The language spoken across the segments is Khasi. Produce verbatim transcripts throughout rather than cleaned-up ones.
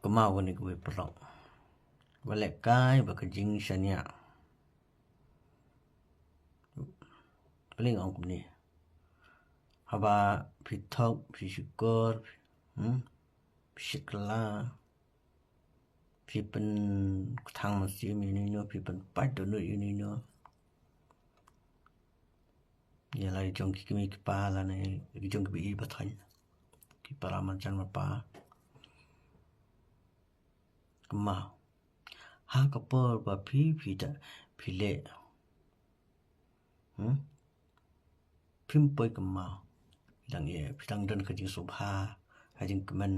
Kynmaw kane kawei paralok. Ba lehkai ba ka jingshaniah. Pynlong ong kumne. Haba phi thok, phi shukor, hmm? Phi shit kylla, phi pynkthang mynsiem ïa uno uno, phi pynpait dohnud ïa uno uno. Ïa la ki jong ki kmie ki kpa lane ki jong ki ba-i ba-thoh, ki para marjan marpa. Kynmaw, ha ka por ba phi, phi da, phi leh, hmm? Phim poi kynmaw. Phi dang ïa, phi dang don ka jingsngewbha, ka jingkmen,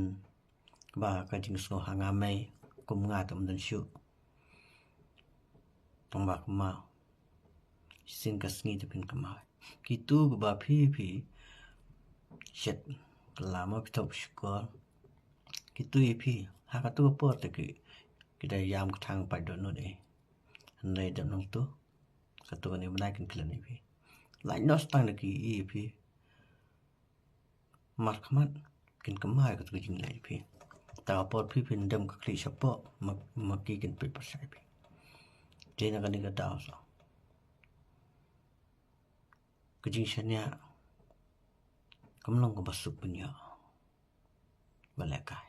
ba ka jingsngew ha nga mei, kum nga te ym don shuh. Tang ba kynmaw. Shisien ka sngi te phin kynmaw. Kito kiba phi, phi shet kylla mo, phi thok shukor, kito ïa phi, ha kato ka por te ki, ki da ïam kthang pait dohnud eh. Hynrei dep nangto, kato kane bnai kin klet ïa phi. Lait noh tang da ki ïa phi. Markhmat kin kynmaw ïa kato ka jingleh ïa phi. Ta ka por phi, phin dem ka khlieh shapoh, ma, ma ki kin peit pyrshah ïa phi. Te na kane ka daw sa, ka jingshaniah kam long kaba suk ban ïoh. Ba lehkai.